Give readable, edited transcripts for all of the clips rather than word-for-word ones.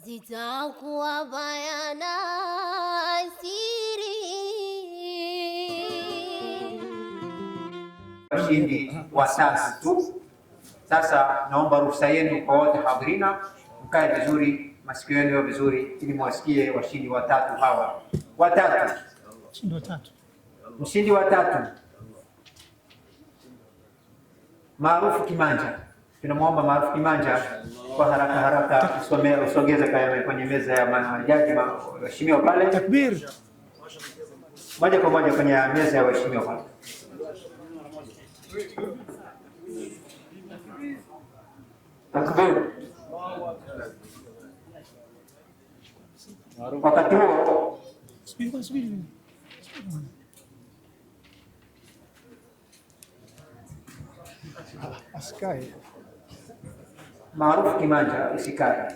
Zitakuwa bayana siri. Washindi watatu tu. Sasa naomba ruhusa yenu kwa wote hadhirina, mkae vizuri, masikio yenu yawe vizuri, ili mwasikie washindi watatu hawa watatu. Mshindi wa tatu. Mshindi wa tatu Maarufu Kimanja, tunamwomba Maarufu Kimanja kwa haraka haraka usogeze kwenye meza ya majaji waheshimiwa pale. Takbir. Moja kwa moja kwenye meza ya waheshimiwa pale. Takbir. Wakati huo Subiri, subiri. Asikae. Maarufu Kimanja usikae,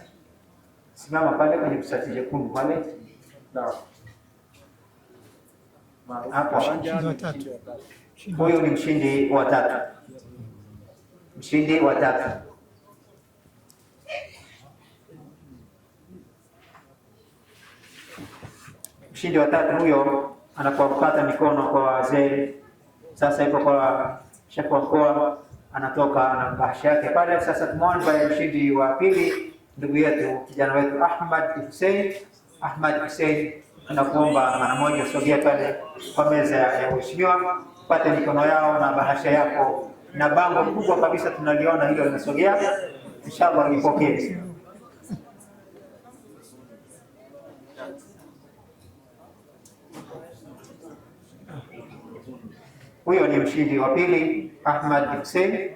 simama pale kwenye mstari jekundu pale. Hapo. Mshindi wa tatu. Huyu ni mshindi wa tatu, mshindi wa tatu. Mshindi wa tatu huyo anakuwa kupata mikono kwa wazee. Sasa ipo kwa shefu wa mkoa, anatoka na bahasha yake pale. Sasa tumuombe mshindi wa pili, ndugu yetu kijana wetu Ahmad Hussein. Ahmad Hussein, tunakuomba mara moja usogee pale kwa meza ya mheshimiwa, pate mikono yao na bahasha yako na bango kubwa kabisa tunaliona hilo linasogea, inshallah lipokee. Huyo ni mshindi wa pili Ahmad Hussein.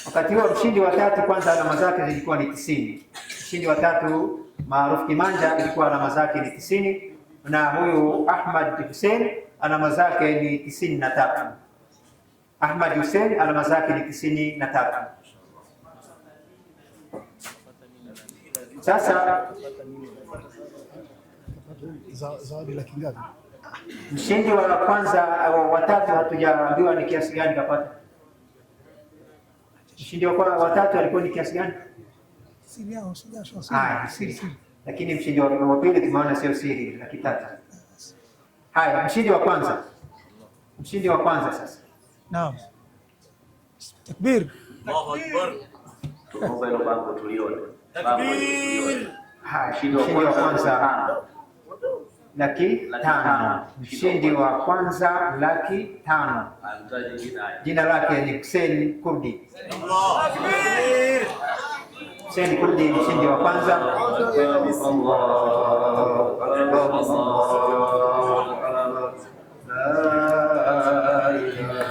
Wakati huo mshindi wa tatu, kwanza alama zake zilikuwa ni 90. Mshindi wa tatu Maarufu Kimanja ilikuwa alama zake ni 90, na huyu Ahmad Hussein alama zake ni 93. Ahmad Hussein alama zake ni 93. Sasa Zawadi laki ngapi? Mshindi wa kwanza wa tatu hatujaambiwa ni kiasi gani kapata. Mshindi wa watatu alikuwa ni kiasi gani? Siri yao, siri yao, siri. Haya, siri. Lakini mshindi wa pili tumeona sio siri, 300,000. Haya, mshindi wa kwanza. Mshindi wa kwanza sasa. Naam. Takbir. Allahu Akbar. Tuombe hilo bango tulione. Takbir. Haya, mshindi wa kwanza 500,000. Mshindi wa kwanza 500,000. Jina lake ni Hussein Kurdi. Takbir. Hussein Kurdi mshindi wa kwanza. Allahu Akbar. Allahu Akbar. La ilaha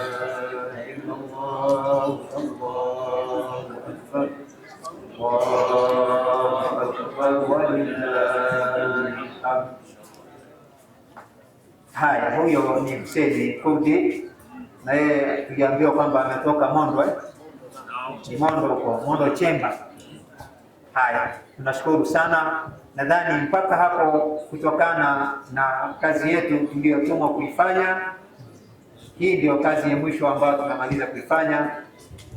illallah. Allahu Akbar. Allahu Akbar. Walillahil hamd. Haya, huyo ni Hussein Kurdi, na yeye tuliambiwa kwamba ametoka Mondo, Ni Mondo huko, Mondo Chemba. Haya, tunashukuru sana. Nadhani mpaka hapo, kutokana na kazi yetu tuliyotumwa kuifanya, hii ndio kazi ya mwisho ambayo tunamaliza kuifanya.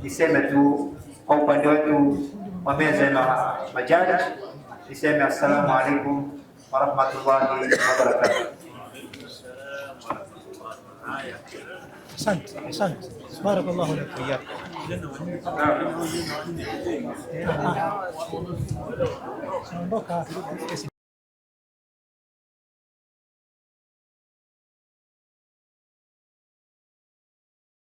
Niseme tu kwa upande wetu wa meza ya majaji, niseme assalamu alaikum warahmatullahi wabarakatuh. Asante, asante. Barakallahu lak. Naondoka.